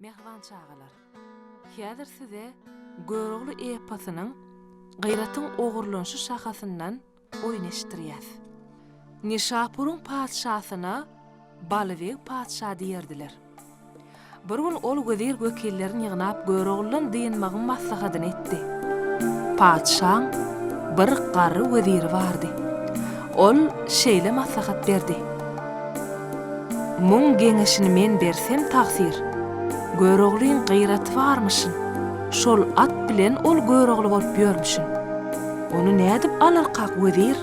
Mähriban çagalar, häzir size Görogly eposynyň Gyratyň ogurlanyşy şahasyndan oýun eşitdirýäs. Nişapuryň patyşasyna Balybeg patyşa diýerdiler. Bir gün ol wezir-wekillerini ýygnap Göroglydan dynmagyň maslahadyny etdi. Patyşaň bir garry weziri bardy. Ol şeýle maslahat berdi. Muň geňeşini men bersem tagsyr, Göroglyň gyraty barmyşyn, şol at bilen ol Görogly bolup ýörmüşin. Ony nädip alarkak wezir?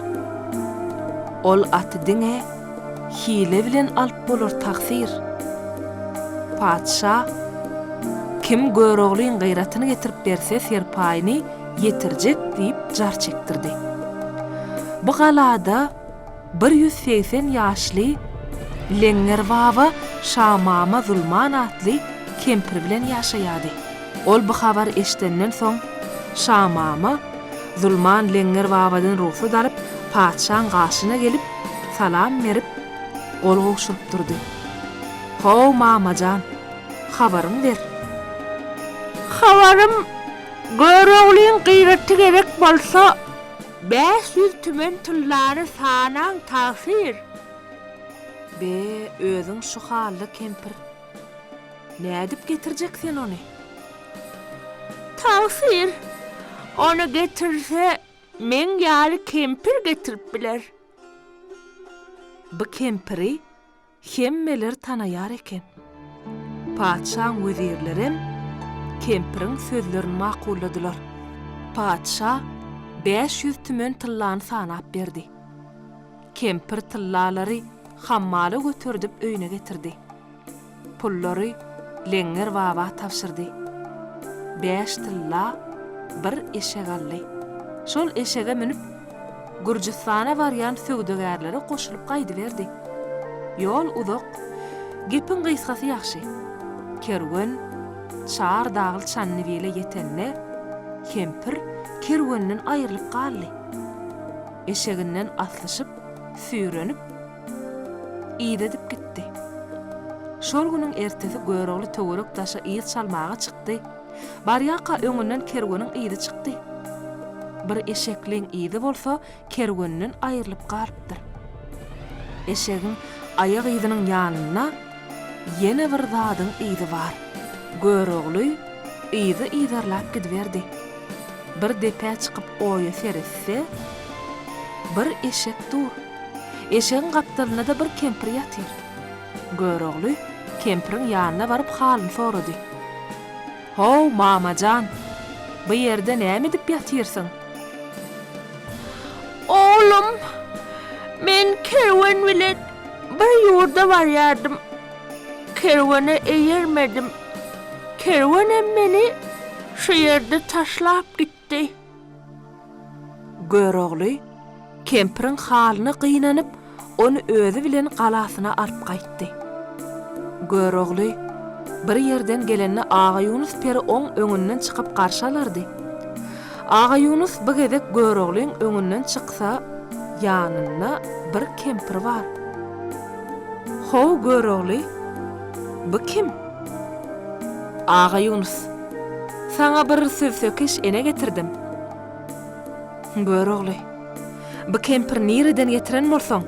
Ol aty diňe hile bilen alyp bolar tagsyr. Patyşa, Kim Göroglyň gyratyny getirip berse serpaýyny ýetirjek diýip jar çekdirdi. Bu galada 180 ýaşly Leňňer baba Şamama Zulman atly kempir bilen ýaşaýardy. Ol bu habary eşidenden soň, Şamama Zulman Leňňer babadan rugsat alyp, patyşaň gaşyna gelip, salam berip, gol gowşuryp durdy. How, mama jan, habaryňy ber. Habarym, Göroglyň gyraty gerek bolsa, 500 tümen tyllany sanaň, tagsyr. Be, özüň şu hally kempir. Nädip getirjek sen ony? Tagsyr, ony getirse, meň ýaly kempir getirip biler. Bu kempiri hemmeler tanaýar eken. Patyşaň wezirlerem kempiriň sözlerini makulladylar. Patyşa 500 tümen tyllany sanap berdi. Kempir tyllalary hammala göterdip öýüne getirdi. Pullary Leňňer baba tabşyrdy. Bäş tylla bir eşek aldy. Şol eşege münüp, Gürjüstana barýan söwdagärlere goşulyp gaýdyberdi. Ýol uzak, gepiň gysgasy ýagşy. Kerwen Çar dagly Çandybile ýetende, kempir kerwenden aýrylyp galdy. Eşeginden aslyşyp, süýrenip, idedip gitdi. Şol günüň ertesi Görogly töwerek-daşa yz çalmaga çykdy. Barýarka öňünden kerweniň yzy çykdy. Bir eşekliň yzy bolsa kerwenden aýrylyp galypdyr. Eşegiň aýak yzynyň ýanynda ýene bir zadyň yzy bar. Görogly yzy yzarlap gidiberdi. Bir depä çykyp oýa seretse, bir eşek dur. Eşegiň gapdalynda-da bir kempir ýatyr. Görogly kempiriň ýanyna baryp halyny sorady. How, mama jan, bu ýerde näme edip ýatyrsyň? Oglum, men kerwen bilen bir ýurda barýardym. Kerwene eýermedim. Kerwenem meni şu ýerde taşlap gitdi. Görogly kempiriň halyna gynanyp, ony özi bilen galasyna alyp gaýtdy. Görogly bir ýerden gelende Agaýunus peri oň öňünden çykyp garşy alardy. Agaýunus bu gezek Göroglyň öňünden çyksa, ýanynda bir kempir bar. How, Görogly, bu kim? Agaýunus, saňa bir sübsekeş ene getirdim. Görogly, bu kempiri nireden getiren bolsaň,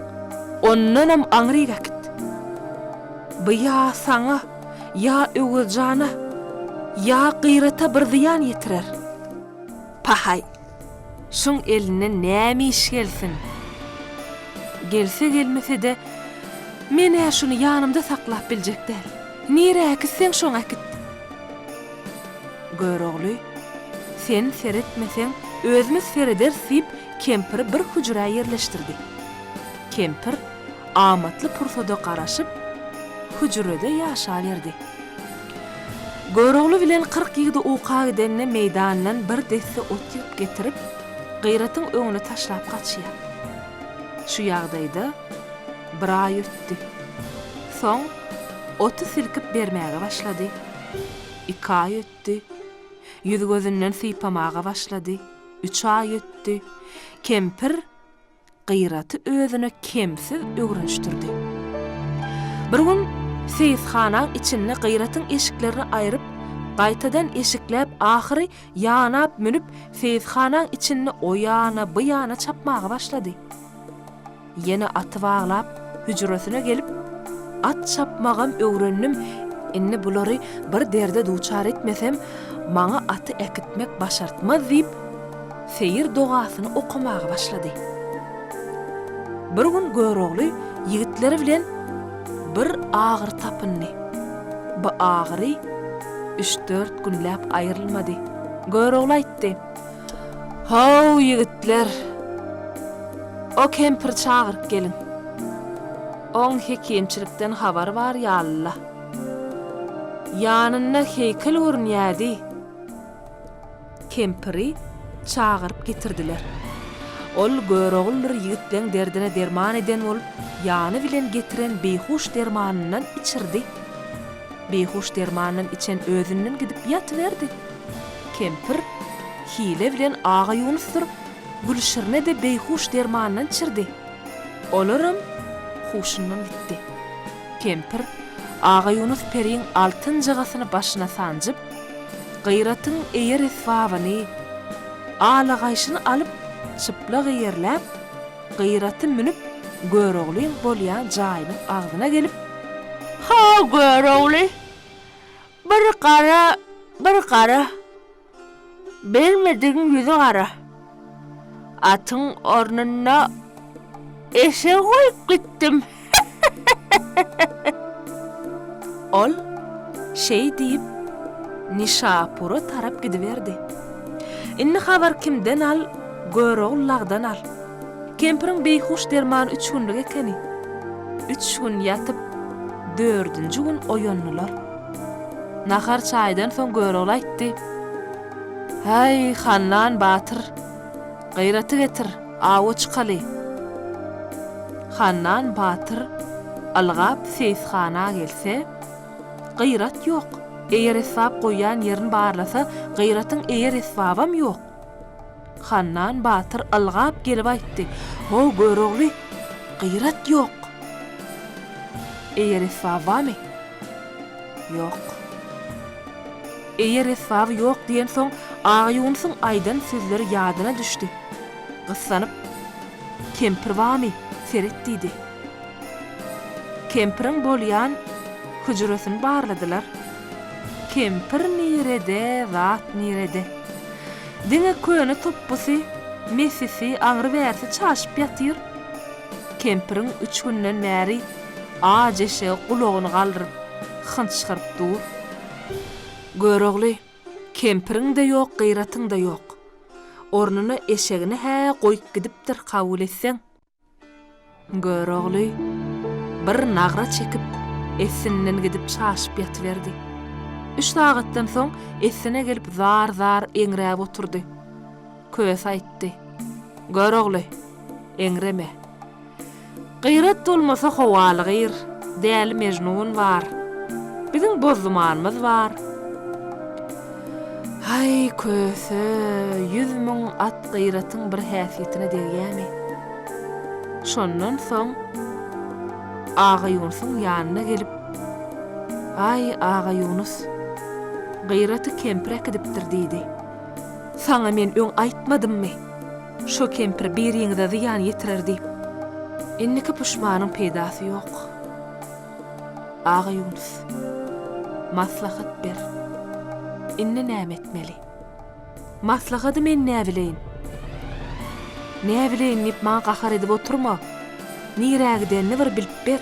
ondanam aňryk äkit. Bu ýa saňa, ýa Öwezjana, ýa Gyrata bir zyýan ýetirer. Pahaý, şuň elinden näme iş gelsin? Gelse-gelmese-de, men-ä şuny ýanymda saklap biljek däl. Nirä äkitseň şoň äkit. Görogly, Sen seretmeseň, özümiz serederis diýip, kempiri bir hüjrä ýerleşdirdi. Kempir amatly pursada garaşyp, hüjrede ýaşaberdi. Görogly bilen 40 ýigidi uka gidende meýdandan bir desse ot ýygyp getirip, Gyratyň öňüne taşlap gaçýar. Şu ýagdaýda bir aý ötdi. Soň oty silkip bermäge başlady. Iki aý ötdi. Ýüz-gözünden sypamaga başlady. Üç aý ötdi. Kempir Gyraty özüne kemsiz öwrenişdirdi. Bir gün Seýishanaň içinde Gyratyň eşiklerini aýryp, gaýtadan eşikläp ahyry ýanap münüp seýishanaň içinde o ýana, bu ýana çapmaga başlady. Ýene aty baglap, hüjresine gelip, At çapmagam öwrendim, indi bulary bir derde duçar etmesem, maňa aty äkitmek başartmaz diýip, seýir dogasyny okamaga başlady. Bir gün Görogly ýigitleri bilen bir agyry tapyndy. Bu agyry üç-dört günläp aýrylmady. Görogly aýtdy. How, ýigitler! O kempiri çagyryp geliň. Oň hekimçilikden habary bar ýaly-la. Ýanynda heýkel görünýädi. Kempiri çagyryp getirdiler. Ol Göroguldyr ýigitleň derdine derman eden bolup, ýany bilen getiren beýhuş dermanyndan içirdi. Beýhuş dermandan içen özünden gidip ýatyberdi. Kempir hile bilen Agaýunusdyr Gülşirine-de beýhuş dermandan içirdi. Olaram huşundan gitdi. Kempir Agaýunus periň altyn jygasyny başyna sanjyp, Gyratyň eýer esbabyny, alagaýşyny alyp, çyplak eýerläp, Gyraty münüp, Göroglyň bolýan jaýynyň agzyna gelip. How, Görogly, bir gara, bir gara, bermedigiň ýüzi gara. Atyň ornunda eşegi goýup gitdim. Ol şeý diýip, Nişapura tarap gidiberdi. Indi habar kimden al, Görogly lagdan al. Kempiriň beýhuş dermany üç günlük ekeni. Üç gün ýatyp, dördünji gün oýandylar. Nahar-çaýdan soň Görogly aýtdy, Häý, Handan batyr, gaýraty getir, awa çykaly. Handan batyr ylgap seýishana gelse, Gyrat ýok. Eýer-esbap goýýan ýerini barlasa, Gyratyň eýer-esbabam ýok. Handan batyr ylgap gelip aýtdy, How, Görogly, Gyrat ýok. Eýer-esbaby barmy? Ýok. Eýer-esbaby ýok diýensoň, Agaýunusyň aýdan sözleri ýadyna düşdi. Gyssanyp, Kempir barmy, seret diýdi. Kempiriň bolýan hüjresini barladylar. Kempir nirede, zat nirede. Diňe köne topbusy, mesisi, aňry-bärisi çaşyp ýatyr. Kempiriň üç günden bäri aç eşegi gulagyny galdyryp, hynçgyryp dur. Görogly, kempiriň-de ýok, Gyratyň-da ýok. Ornuna eşegini-hä goýup gidipdir, kabul etseň. Görogly bir nagra çekip, essinden gidip çaşyp ýatyberdi. Üç sagatdan soň essine gelip zar-zar eňräp oturdy. Köse aýtdy, Görogly, eňreme. Gyrat bolmasa howaly gyr, Däli Mejnun bar. Biziň Bozdumanymyz bar. Haý, Köse, 100 000 at Gyratyň bir häsiýetine degýämi? Şondan soň Agaýunusyň ýanyna gelip, Aý, Agaýunus, Gyraty kempir äkidipdir diýdi. Saňa men öň aýtmadymmy, şo kempir biriňize zyýan ýetirer diýip. Indiki puşmanyň peýdasy ýok. Agaýunus, maslahat ber. Indi näme etmeli? Maslahady men näbileýin? Näbileýin diýip maňa gahar edip oturma. Nirä gidenini bir bilip ber.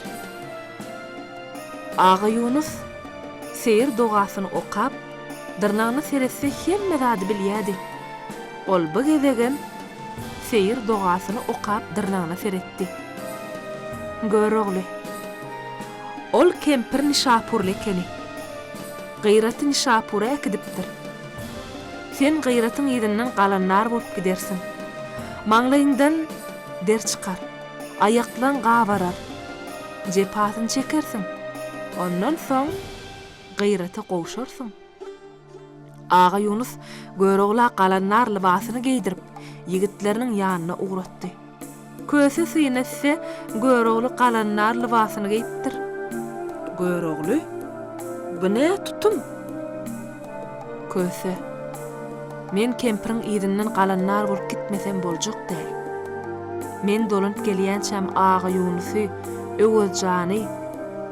Agaýunus seýir dogasyny okap, dyrnagyna seretse hemme zady bilýädi. Ol bu gezegem seýir dogasyny okap dyrnagyna seretdi. Görogly. Ol kempir nişapurly ekeni. Gyraty Nişapura äkidipdir. Sen Gyratyň yzyndan galandar bolup gidersiň. Maňlaýyňdan der çykar, aýaklaň gabarar. Jepasyny çekersiň. Ondan soň Gyrata gowşarsyň. Agaýunus Görogla galandar lybasyny geýdirip, ýigitleriniň ýanyna ugratdy. Köse syn etse, Görogly galandar lybasyny geýipdir. Görogly, Bu nä tutum? Köse, Men kempiriň yzyndan galandar bolup gitmesem boljak däl. Men dolanyp gelýänçäm Agaýunusy, Öwezjany,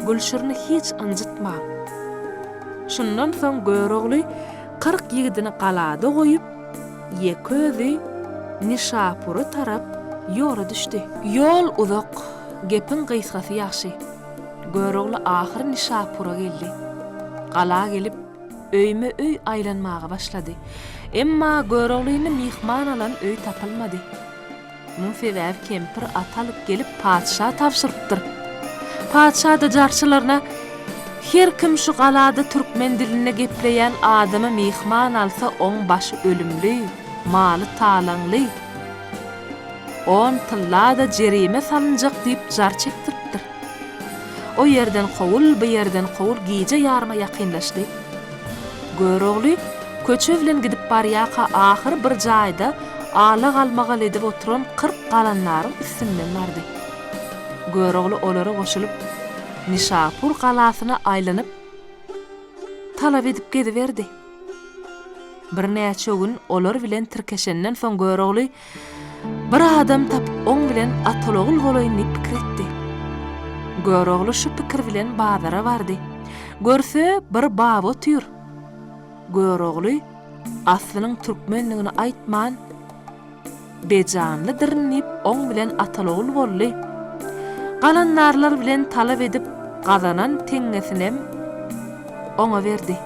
Gülşirini hiç ynjytmaň. Şundan soň Görogly 40 ýigidini galada goýup, ýeke özi Nişapura tarap ýola düşdi. Ýol uzak, gepiň gysgasy ýagşy. Görogly ahyry Nişapura geldi. Gala gelip, öýme-öý aýlanmaga başlady. Emma Göroglyny myhman alan öý tapylmady. Muň sebäbi kempir at alyp gelip patyşa tabşyrypdyr. Patyşa-da jarçylaryna, Her kim şu galada türkmen dilinde gepleýän adamy myhman alsa oň başy ölümli, maly talaňly, on tylla-da jerime salynjak diýip jar çekdiripdir. O ýerden kowul, bu ýerden kowul gije ýaryma ýakynlaşdy. Görogly köçe bilen gidip barýarka ahyry bir jaýda ala-galmagal edip oturan 40 galandaryň üstünden bardy. Görogly olara goşulyp, Nişapur galasyna aýlanyp, talap edip geziberdi. Birnäçe gün olar bilen tirkeşenden soň Görogly Bir adam tapyp oň bilen ataly-ogul bolaýyn diýip pikir etdi. Görogly şu pikir bilen bazara bardy. Görse, bir baba otyr. Görogly aslynyň türkmendigini aýtman, Bejanlydyryn diýip oň bilen ataly-ogul boldy. Galandarlar bilen talap edip gazanan teňňesinem oňa berdi.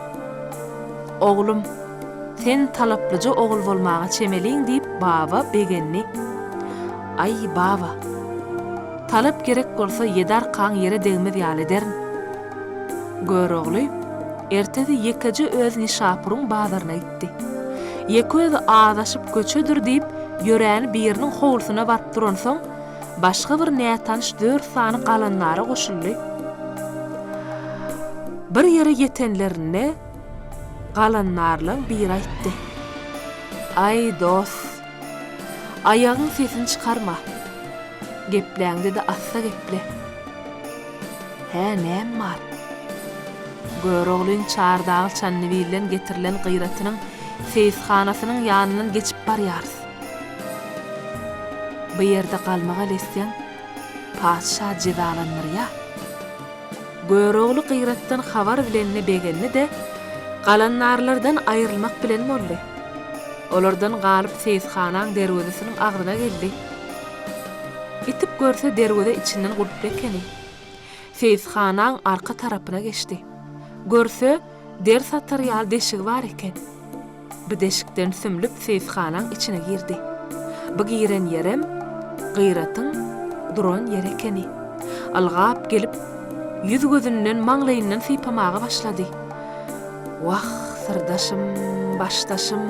Oglum, sen talaplyja ogul bolmaga çemeliň diýip baba begendi. Aý, baba, talap gerek bolsa ýedi arkaň ýere degmez ýaly ederin. Görogly ertesi ýekeje öz Nişapuryň bazaryna gitdi. Ýeke özi azaşyp köçedir diýip ýöräni biriniň howlusyna baryp duransoň, başga bir nätanyş dört sany galandara goşuldy. Bir ýere ýetenlerinde galandarlaň biri aýtdy, Aý, dos, aýagyň sesini çykarma. Gepläňde-de assa geple. Hä, näm bar? Göroglyň Çardagy Çandybilden getirilen Gyratynyň seýishanasynyň ýanyndan geçip barýarys. Bu ýerde galmagal etseň, patyşa jezalandyrýar. Görogly Gyratdan habar bilenine begendi-de, galandarlardan aýrylmak bilen boldy. Olardan galyp seýishanaň derwezesiniň agzyna geldi. Itip görse derweze içinden gulply ekeni. Seýishanaň arka tarapyna geçdi. Görse, der satar ýaly deşigi bar eken. Bu deşikden sümlüp seýishanaň içine girdi. Bu giren ýerem Gyratyň duran ýeri ekeni. Ylgap gelip, ýüz-gözünden, maňlaýyndan sypamaga başlady. Wah, syrdaşym, başdaşym,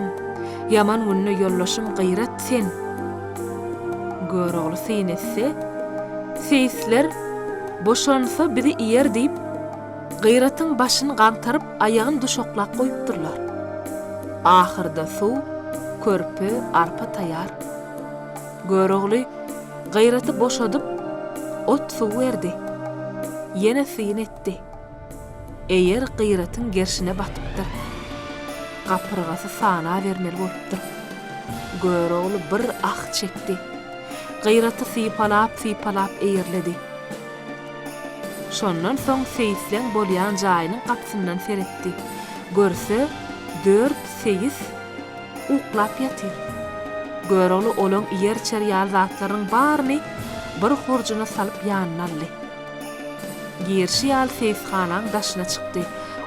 ýaman günde ýoldaşym Gyrat sen! Görogly syn etse, seýisler Boşansa bizi iýer diýip, Gyratyň başyny gaňtaryp, aýagyny duşaklap goýupdyrlar. Ahyrda suw, körpe, arpa taýar. Görogly Gyraty boşadyp, ot-suw berdi. Ýene syn etdi. Eýer Gyratyň gerşine batypdyr. Gapyrgasy sanabermeli bolupdyr. Görogly bir ah çekdi. Gyraty sypalap-sypalap eýerledi. Şondan soň seýisleň bolýan jaýynyň gapysyndan seretdi. Görse, dört seýis uklap ýatyr. Görogly olaň iýer-içer ýaly zatlarynyň baryny bir horjuna salyp ýanyna aldy. Girişi ýaly seýishanaň daşyna çykdy.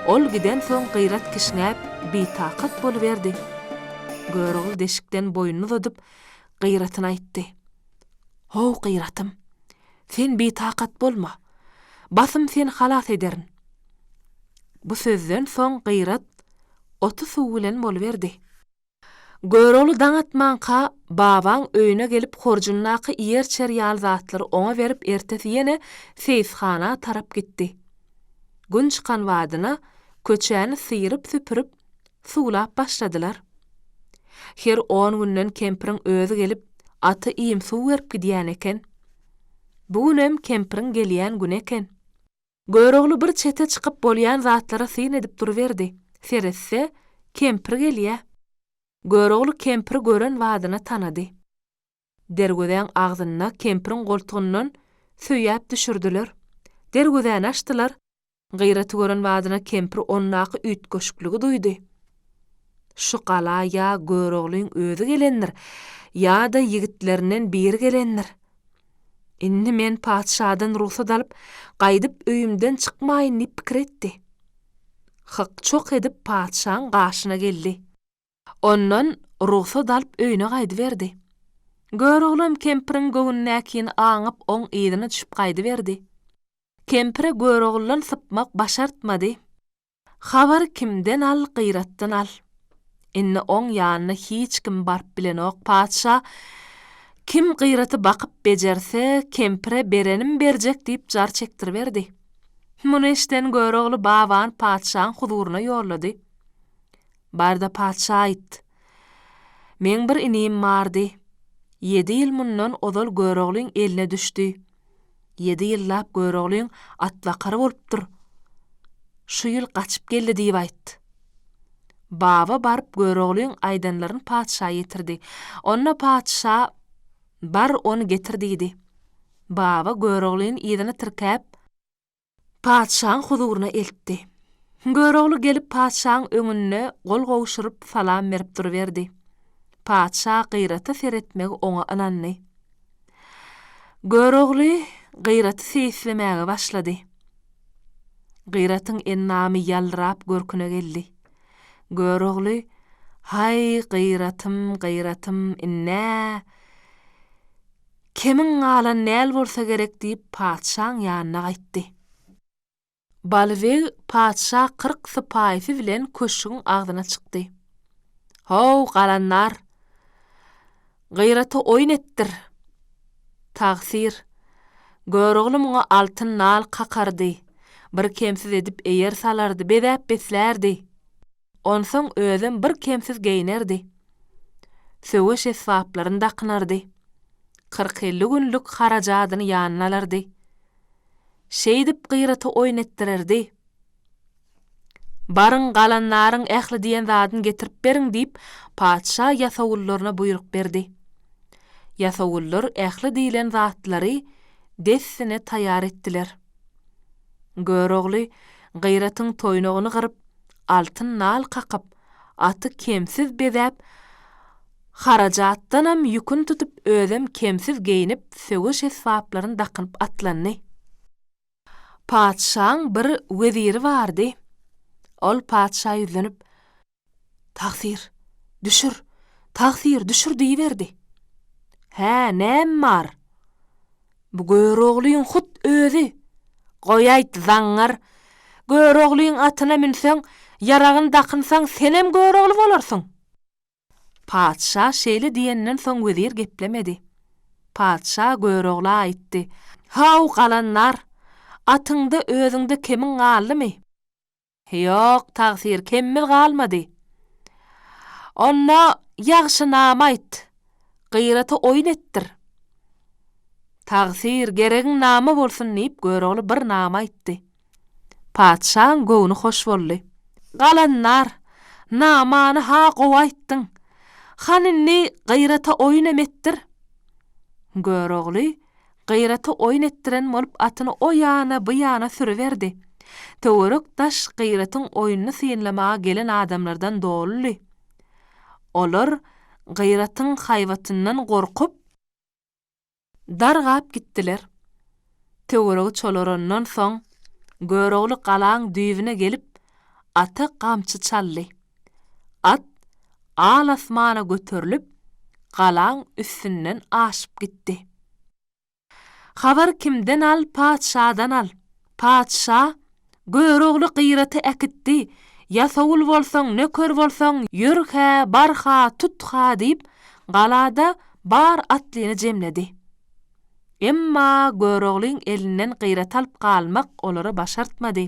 Ol gidensoň Gyrat kişňäp, bitakat boluberdi. Görogly deşikden boýnuny uzadyp, Gyratyna aýtdy. How, Gyratym! Sen bitakat bolma. Basym seni halas ederin. Bu sözden soň Gyrat oty-suw bilen boluberdi. Görogly daň atmanka babaň öýüne gelip horjundaky iýer-içer ýaly zatlary oňa berip ertesi ýene seýishana tarap gitdi. Gün çykan badyna köçäni syryp-süpürip, suwlap başladylar. Her on günden kempiriň özi gelip ata iým-suw berip gidýän eken. Bu günem kempiriň gelýän güni eken. Görogly bir çete çykyp bolýan zatlara syn edip duruberdi. Seretse, kempir gelýä. Görogly kempiri gören badyna tanady. Derwezäň agzynda kempiriň goltugyndan söýäp düşürdiler. Derwezäni açdylar. Gyraty gören badyna kempir ondaky üýtgeşikligi duýdy. Şu gala ýa Göroglyň özi gelendir, ýa-da ýigitlerinden biri gelendir. Indi men patyşadan rugsat alyp, gaýdyp öýümden çykmaýyn diýip pikir etdi. Hyk-çok edip patyşaň gaşyna geldi. Ondan rugsat alyp öýüne gaýdyberdi. Göroglam kempiriň göwnündäkini aňyp oň yzyna düşüp gaýdyberdi. Kempire Görogludan sypmak başartmady. Habary kimden al, Gyratdan al. Indi oň ýanyna hiç kim baryp bilenok, patyşa Kim Gyraty bakyp bejerse, kempire berenim berjek diýip jar çekdiriberdi. Muny eşiden Görogly babany patyşaň huzuryna ýollady. Bar-da patyşa aýt. Meň bir inim bardy. Ýedi ýyl mundan ozal Göroglyň eline düşdi. Ýedi ýyllap Göroglyň atbakary bolupdyr. Şu ýyl gaçyp geldi diýip aýt. Baba baryp Göroglyň aýdanlaryny patyşa ýetirdi. Onda patyşa, Bar, ony getir diýdi. Baba Göroglyny yzyna tirkäp, Patyşaň huzuryna eltdi. Görogly gelip patyşaň öňünde gol gowşuryp salam berip duruberdi. Patyşa Gyrata seretmegi oňa ynandy. Görogly Gyraty seýislemäge başlady. Gyratyň endamy ýaldyrap görküne geldi. Görogly, Haý, Gyratym, Gyratym, ind-ä Kemiň galan däl bolsa gerek diýip, patyşaň ýanyna gaýtdy. Balybeg patyşa 40 sypaýysy bilen köşgüň agzyna çykdy. How, galandar! Gyrata oýun etdir! Tagsyr! Görogly muňa altyn nal kakardy, bir kemsiz edip eýer salardy, bezäp-beslärdi. Onsoň özem bir kemsiz geýnerdi. Söweş esbaplaryny dakynardy. Kyrk-elli günlük harajadyny ýanyna alardy. Şeýdip Gyrata oýun etdirerdi. Baryň, galandaryň ähli diýen zadyny getirip beriň diýip, patyşa ýasawullaryna buýruk berdi. Ýasawullar ähli diýlen zatlary dessine taýýar etdiler. Görogly Gyratyň toýnagyny gyryp, altyn nal kakyp, aty kemsiz bezäp, harajatdanam ýüküni tutup özem kemsiz geýnip, söweş esbaplaryny dakynyp atlandy. Patyşaň bir weziri bardy. Ol patyşa ýüzlenip, Tagsyr, düşür, tagsyr, düşür diýiberdi. Hä, näm bar? Bu Göroglyň hut özi. Goýaýt, zaňňar. Göroglyň atyna münseň, ýaragyny dakynsaň, senem Görogly bolarsyň. Patyşa şeýle diýenden soň wezir geplemedi. Patyşa Görogla aýtdy, Haw, galandar, atyňda, özüňde kemiň galdymy? Ýok, tagsyr, kemimiz galmady. Onda ýagşy nama aýt, Gyrata oýun etdir. Tagsyr, geregiň nama bolsun diýip, Görogly bir nama aýtdy. Patyşaň göwni hoş boldy. Galandar, namany-ha gowy aýtdyň. Han indi Gyrata oýun hem etdir. Görogly Gyrata oýun etdiren bolup atyny o ýana, bu ýana sürüberdi. Töwerek-daş Gyratyň oýnuny synlamaga gelen adamlardan doludy. Olar Gyratyň haýbatyndan gorkup, dargap gitdiler. Töweregi çolarandan soň, Görogly galaň düýbüne gelip, ata gamçy çaldy. At al-asmana göterilip, galaň üstünden aşyp gitdi. Habar kimden al, patyşadan al. Patyşa, Görogly Gyraty äkitdi, ýasawul bolsaň, nöker bolsaň, ýör-hä, bar-ha, tut-ha diýip, galada bar atlyny jemledi. Emma Göroglyň elinden Gyraty alyp galmak olara başartmady.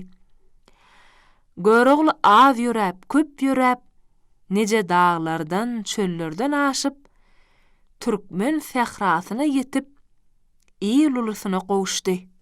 Görogly az ýöräp, köp ýöräp, nije daglardan, çöllerden aşyp, türkmen sährasyna ýetip, il ulusyna gowuşdy.